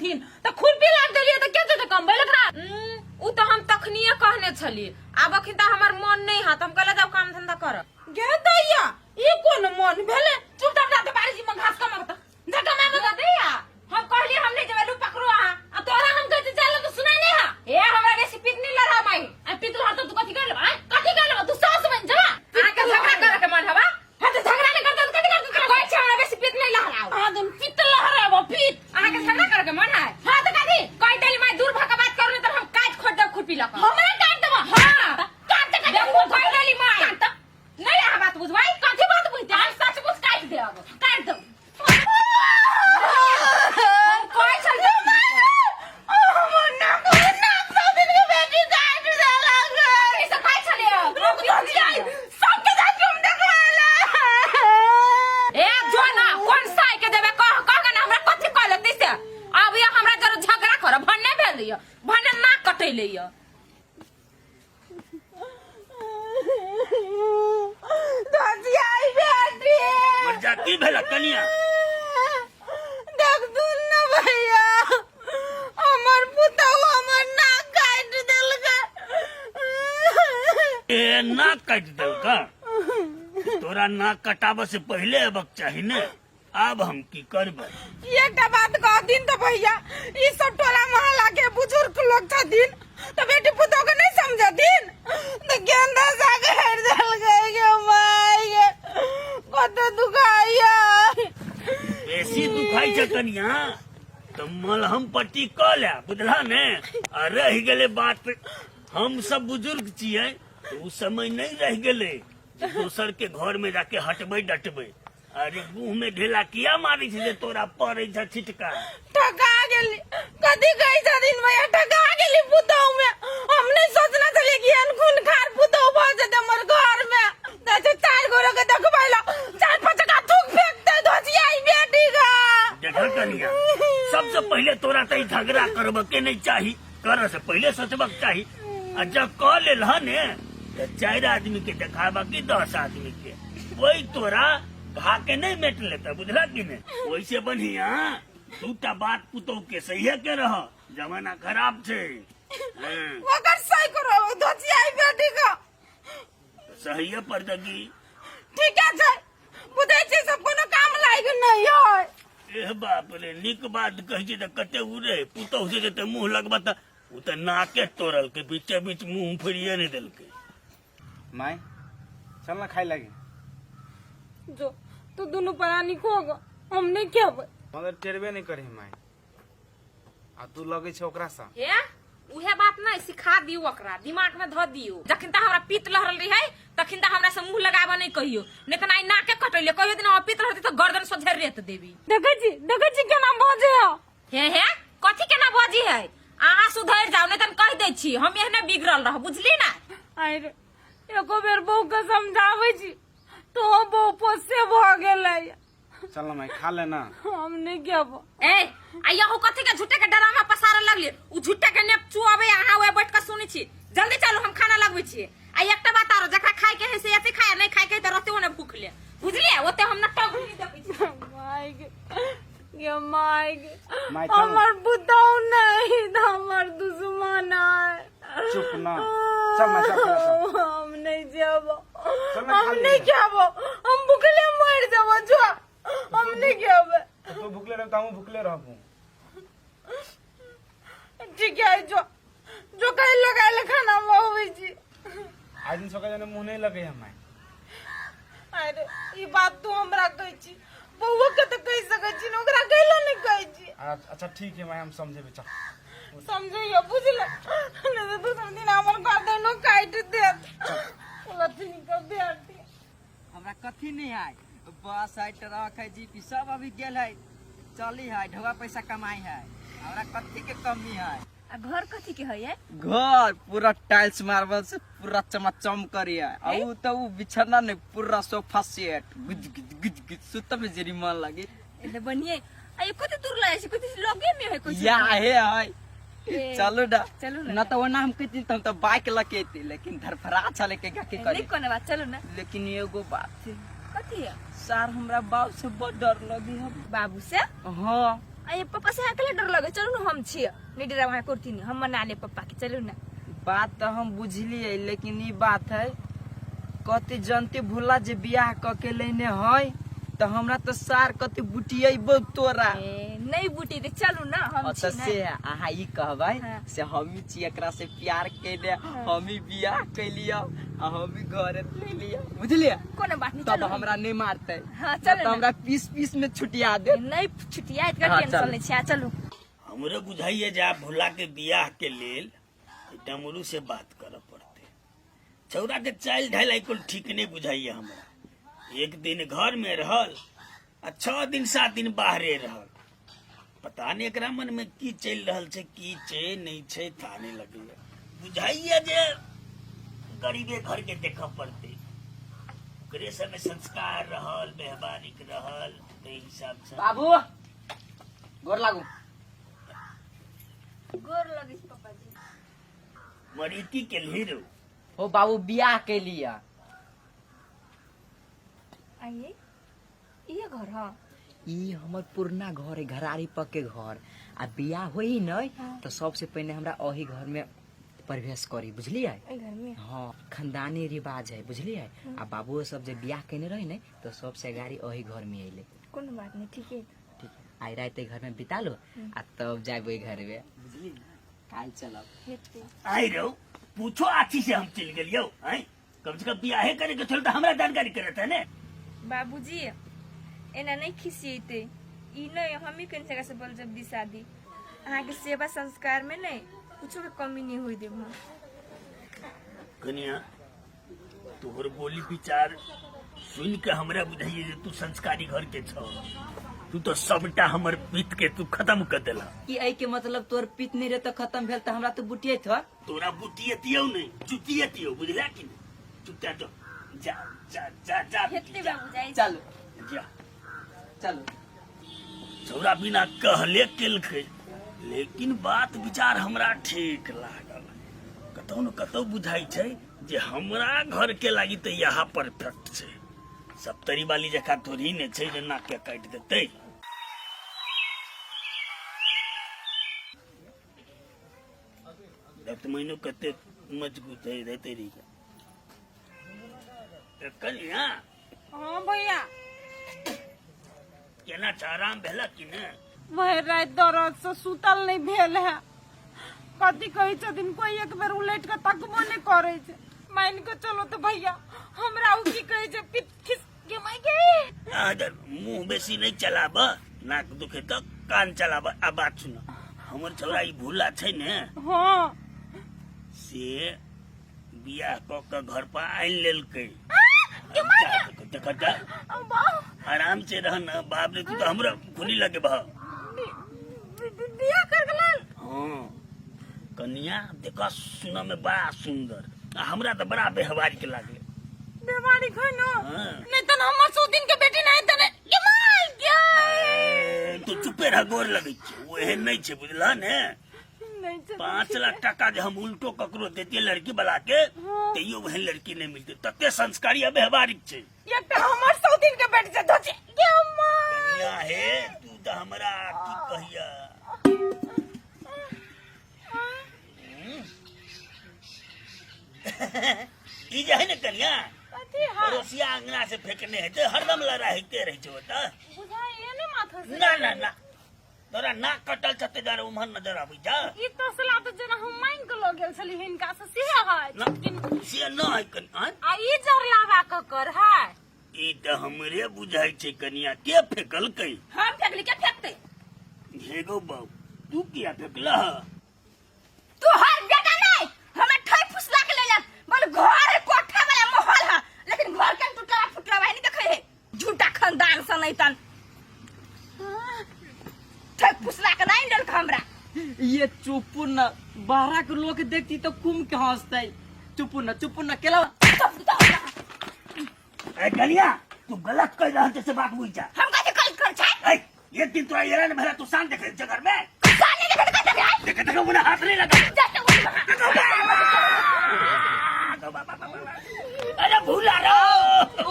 छलखिन तऽ खुरपी लाग देलियै तऽ के जेतै कमबै लए एकरा? उ तऽ हम तखनिये कहने छलियै, आब अखन तऽ हमर मन नहि हत, हम कहले जाउ काम धंधा कर। गे दैया, ई कोन मन भेलै? चुपचाप जा तऽ बाड़ी में घास कमाबऽ तऽ जा कमाबऽ गे दैया, हम कहलियै हम नहि जेबै, लू पकड़ू अहाँ। आ तोरा हम कहै छी जाय लए तऽ सुनाइ नहि हा। ए हमरा बेसी पित नहि लड़ा माई। आ पित लड़ तऽ तू कथी कर लेबा? आँय, कथी कर लेबा? तू सास बनि जेबा। अहाँके झगड़ा करे के मन हवा? हाँ तऽ झगड़ा नहि करतै तऽ कथी करतै? आ कहै छी हमरा बेसी पित नहि लहराउ। अहाँ दुनू पित लहराबो पित। अहाँके झगड़ा करे के मन है? हाँ तऽ कथी? कहि देली माई, दूर भऽ के बात करू, नहि तऽ हम काट खोट देब खुरपी लऽ कऽ। हमरा काट देबा? हाँ। काट दे, काट दे। देखू, कहि देली माई। काट दे। नहि अहाँ बात बुझबै? कथी बात बुझतै? हम सचमुच काटि देब। काट दे। हम कहै छलियै ई सब कहै छलियै। ए जो ना कोन साई के देबे, कह कह के ना हमरा कथी कह लेतै से। अब ये हमरा जरूर झगड़ा कर भन्ने भेल ये, भन्ने नाक कटैले ये। मर्जा की भेल कनिया? देख सुन न भैया, हमर पुतहु हमर नाक काटि देलकै। ए नाक काटि देलका? तोरा नाक कटाबऽ से पहिले अबक चाही ने। आब हम की करबै? एकटा बात कहथिन तऽ भैया, ई सब टोला मोहल्ला के बुजुर्ग लोग छथिन तऽ बेटी पुतोह के नहीं समझथिन? तऽ गेंदा साग हेर देलकै गे माय गे, कते दुखाइया। बेसी दुखाइ छै कनिया तऽ मलहम पट्टी कऽ ले, बुझला ने? आ रहि गेलै बात, हम सब बुजुर्ग छियै, तऽ ओ समय नहि रहि गेलै जे दोसर के घर में जाके हटबै डटबै। अरे मुंह में ढेला किया मारै छै जे तोरा पड़ै छै छिटका? ठका गेली, कथी कहै छथिन भैया, ठका गेली पुतहु में। हम नहीं सोचने छलियै कि एहन खूनखार पुतहु भऽ जेतै हमर घर में। अच्छा चारि गोरे के देखबै ला चारि पाँच का थूक फेंकते धोजियाई बेटी का। देखल कनिया, सबसे पहिले तोरा तऽ ई झगड़ा करबऽ के नहीं चाही, करऽ से पहिले सोचबक चाही। आ जब कऽ लेल ने तऽ चारि आदमी के देखाबऽ कि 10 आदमी के, कोई तोरा घा के नहीं मेट लेता, बुझला कि नहीं? ओइसे बढ़िया दूटा बात पुतोह के सहिए के रह, जमाना खराब छै। हाँ। ओकर सही करो धोजियाई बेटी का। सहिए पड़तै की? ठीक है छै, बुझै छी सब कोनो काम लायक नहीं है। एह बाप रे, नीक बात कहै छी तऽ कते उड़े पुतोह से जते मुंह लगबा तऽ ओ तऽ नाके तोड़लकै, बीचे बीच मुंह फोड़िए नहि देलकै। माय चल ना खाए लगे। जो तू दोनों प्राणी खो गो, हम नहीं खेबै। मगर टेरबे नहीं करे माय, आ तू लगे छै ओकरा सा। हे उहे बात नहीं सिखा दियो, ओकरा दिमाग में धऽ दियो। जखन तक हमरा पीत लहरल रहे तखन तक हमरा से मुंह लगाबऽ नहीं कहियो, नहीं तऽ आइ नाके कटैले कहियो दिन हमरा पीत लहरतै तऽ गर्दन सोझे रेत देबी। देखै छी, देखै छी केना बजै है। हे हे कथी केना बजी है? अहाँ सुधरि जाउ, नहीं तऽ कहि दै छी हम एहने बिगड़ल रह, बुझली ना? अरे एको बेर बहू के समझाबै छी तो बहू पोसे भऽ गेलै। चल ना माय खा ले ना। हम नहीं खेबो। ए आ यहू कथी के झूठे के डरामा पसारऽ लगलियै? उ झूठे के नेप चुआबै, अहाँ ओए बैठ के सुनै छी। जल्दी चलू, हम खाना लगबै छी। आ एकटा बात आरो, जकरा खाय के है से एते खाय, नहीं खाय के है तऽ रहते ओने भूखले, बुझलियै? ओते हम नट्टा घुमी देखै छी। माय गे, गे माय गे, माय चल। हमर पुतहु नहीं तऽ हमर दुश्मन है। चुप ना, चल माय, चल, चल, चल। हम नहीं जेबो। चल ना, हम खा ले। नहीं खेबो, हम भूखले मर जेबो, जो हम नहीं खेबे। तू भूखले रह तऽ हमहूँ भूखले रहबू। ठीक है, जो जो कहीं लोग आयल खाना बहबै छी। आज दिन सकाळ जाने मुँह नहीं लगे है माय। अरे ई बात तू हमरा कहै छी, बौआ के तऽ कहि सकै छी ने, ओकरा कहलो नहीं कहै छी। अच्छा ठीक है माय, हम समझेबे, चल। समझैयो, बुझल? नहीं तऽ दोसर दिन हमर गर्दनो काटि देत लथनी के बेटी। हमरा कथी नहीं है, बस है, ट्रक है, जीप सब अभी गेल है, चली है, ढोआ पैसा कमाई है, हमरा कथी के कमी है। आ घर कथी के है ये? घर पूरा टाइल्स मार्बल से पूरा चमाचम करी है, आ उ तो उ बिछाना नहीं, पूरा सोफा सेट, गुज गुज गुज गुज सुत में जरी मन लगे। एने बढ़िया। आ ये कते दूर लागे छै? कते लगे में है कोई? या हे है। ए, चलो डा। चलू ना। ना तो ओना हम कहती तो हम तो बाइक लके एती, लेकिन धरफरा छले के का के नहीं करी। कोनो बात, चलू ना। लेकिन एगो बात है। कथी है? सर हमरा बाबू से बड़ डर लगी है। बाबू से? हाँ। आ ये पप्पा से अकेले डर लगे चलू ना हम छियै नहीं डराब अहाँ करती नहीं हम मना ले पप्पा के चलू ना बात तऽ हम बुझलियै लेकिन ई बात है कथी जनती भूला जे बियाह कऽ के लेने है तऽ हमरा तऽ सार कथी बुटियेबो तोरा ए, नहीं बूटी दे चलू ना हम अच्छा छी ना से अहाँ ई कहबै हाँ। से हमी छी एकरा से प्यार केले हमी बियाह कैलियै आ हमी घरे ले लियै बुझलियै कोनो बात नहीं तब चलू हमरा नहीं मारते हाँ, चलू तऽ ना। हमरा पीस पीस में छुटिया दे नहीं छुटिया इतना हाँ, टेंशन चलू। नहीं छै चलू हमरो बुझाइए जे आब भोला के बियाह के लेल डमरू से बात करऽ पड़तै छौड़ा के चालि ढालि आइ काल्हि ठीक नहि बुझाइए हमरा एक दिन घर में रहल आ 6 दिन 7 दिन बाहरे रहल पता नहि एकरा मन में की चलि रहल छै की छै नहि छै था नहि लगैए बुझाइए जे गरीबे घर के देखऽ पड़तै ओकरे सबमे संस्कार रहल व्यवहारिक रहल ताहि हिसाब से बाबू गोर लागू गोर लगे छै पापा जी मरीती के हीरो हो बाबू बियाह के लिए आइए ये घर ह ई हमर पुरना घर है घरारी पक के घर आ बियाह होई न तो सबसे पहले हमरा ओही घर में प्रवेश करी बुझलियै एहि घर में हाँ खानदानी रिवाज है बुझलियै आ बाबूओ सब जे बियाह केने रहे ने तो सबसे गाड़ी ओही घर में अइले कोनो बात नहीं ठीक है ठीक है आइ रात घर में बिता लो आ तब जाब ओहि घर में बुझली काल चलब हेतै आइ रौ पूछो आछी से हम चलि गेलियौ आँय कम से कम बियाहे करे के छल तऽ हमरा जानकारी करत है ने बाबूजी एना नहीं खिसियेतै ई नहीं हम ही कहीं जगह से बोल जब दी शादी अहाँके सेवा संस्कार में नहीं कुछो के कमी नहीं होई देब हम कनिया तोहर बोली विचार सुन के हमरा बुझाइए जे तू संस्कारी घर के छौ तू तो सबटा हमर पित के तू खत्म कर देला कि एहि के मतलब तोर पित नहीं रहे तो खत्म भेल तऽ हमरा तो बुटियत हो तोरा बुटियतियौ नहीं चुतियतियौ बुझला कि नहीं चुपचाप जो जा जा जा जा हेतै जा, बाबू जाइ चलू जा चलू छौड़ा बिना कहले केलकै लेकिन बात विचार हमरा ठीक लागल कतौ न कतौ बुझाइ छै जे हमरा घर के लागी तऽ यहाँ परफेक्ट छै सप्तरी वाली जकाँ थोड़ी ने छै जे नाक के काटि देतै दतमैनो कते मजबूत है रहते रही कनिया हाँ भैया केना छै आराम भेलक कि ने भरि राति दर्द से सुतल नहीं भेल है कथी कहै छथिन कोई एक बेर उलट के तकबो नहीं करै छै मान के चलो तो भैया हमरा उ की कहै छै पित खिस के माय गे अगर मुंह बेसी नहीं चलाब नाक दुखे तक कान चलाब आ बात सुन हमर छौड़ा ई भूला छै ने हाँ से बियाह कऽ के घर पर आनि लेलकै देख जा, आराम से रह न बाप रे तू तो हमरा खुली लगे बा बियाह कर गेलन हाँ कन्या देख सुन में बड़ा सुंदर आ हमरा तो बड़ा व्यवहारिक लागे बीमारी खैनो हाँ। नहीं तो हमर सौ दिन के बेटी नहीं तो के माय गे ए, तू चुपे रह गोर लगै छै ओ एहन नहि छै बुझलह ने नहीं छै 5 लाख टाका जे हम उल्टो ककरो देतियै लड़की वाला के तैयो वहन लड़की नहीं मिलते तते संस्कारी आ व्यवहारिक छै एकटा हमर सौ दिन के बेटी छै धोचे के माय कन्या हे तू तऽ हमरा की कहिया ई जे है ने कन्या कथी है पड़ोसिया अंगना से फेंकने है तो हरदम लड़ाई होते रहे छै ओतऽ बुझाइए ने माथा से ना ना ना तोरा नाक कटल छ ते दुआरे उम्हर नजर आबै जा ई तसला तऽ जेना हम मांगि के लऽ गेल छली हिनका से सेहे है ना से न है कनि आँय? आ ई जरलावा ककर है ई तऽ हमरे बुझाइ छै कनिया के फेकलकै हम फेकली के फेकते हे गो बाबू तू किया फेकलह तोहर बेटा नहीं हमें ठई फुसला के ले जा बोल घर कोठा वाला माहौल है लेकिन घर के टूटला फुटला है नहीं देखे है झूठा खानदान से नहीं तन ठई फुसला के नहीं डल हमरा ये चुपू न बाहरा के लोग देखती तो कुम के हंसते चुपू न चुपू न केला ए कनिया तू गलत कह रहल छै से बात बुझ जा हम कैसे कल कर छै ए एक दिन तोरा एरा ने भेला तू शान देखे जगर में सामने देखे तो कैसे भाई देखे देखे मुना हाथ नहीं लगा जाते वो अरे भूला रो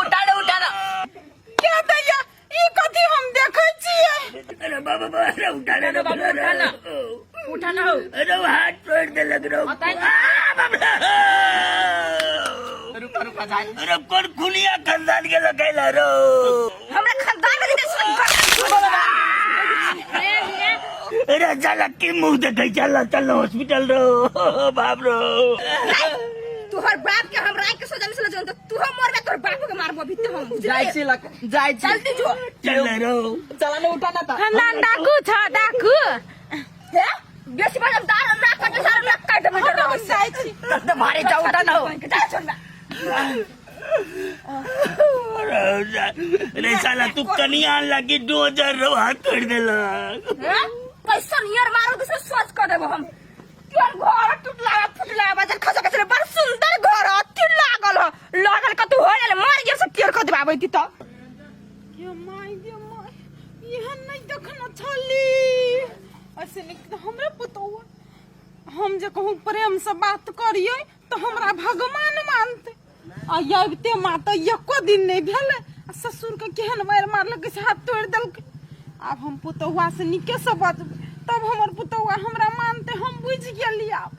उठा दे उठा दे क्या दैया ई कथी हम देखै छियै अरे बाबू बाबा अरे उठा ले बाबू, उठा ना। उठा ना हो अरे हाथ तोड़ देलक रो बताइ। आ, बाबा। रुका रुका जाय अरे कोन खुलिया खानदान के लगैला रो हमरा खानदान में देखै सुन अरे साला की मुंह देखै चल चल हॉस्पिटल रो बाप रो तोहर बाप के हम राख के सोजा मिसल जोन तो तू हम मरबे तोहर बाप के मारबो अभी ते हम जाइ छी लक जाइ छी जल्दी जो चल रो चला ने उठा ना ता खानदान डाकू छ डाकू हे बेसी बार दार राख के सारा राख काट देबे हम जाइ छी त भारी जा उठा ना हो जा छोड़ ना अरे साला तू कनिया लगी डोजर रो हाथ तोड़ देलक हैं? कैसन नियर मारो के सोच कर देबो हम तोर घर टूटला फुटला बाजार खसा खसा बड़ सुंदर घर अति लागल ह लागल कतु हो गेल मर गेल से तेर कर देबाबै ती त ये माय गे माय एहन नहि देखने छली ऐसे नीक तऽ हमरे पुतौआ हम जे कहूँ प्रेम से बात करियै तऽ हमरा भगवान मानतै आ अबिते माँ तऽ एको दिन नहि भेलै आ ससुरके केहन मारि मारलकै से हाथ तोड़ि देलकै आब हम पुतौआ से नीकेसँ बजबै तब हमर पुतौआ हमरा मानतै हम बुझि गेली आब।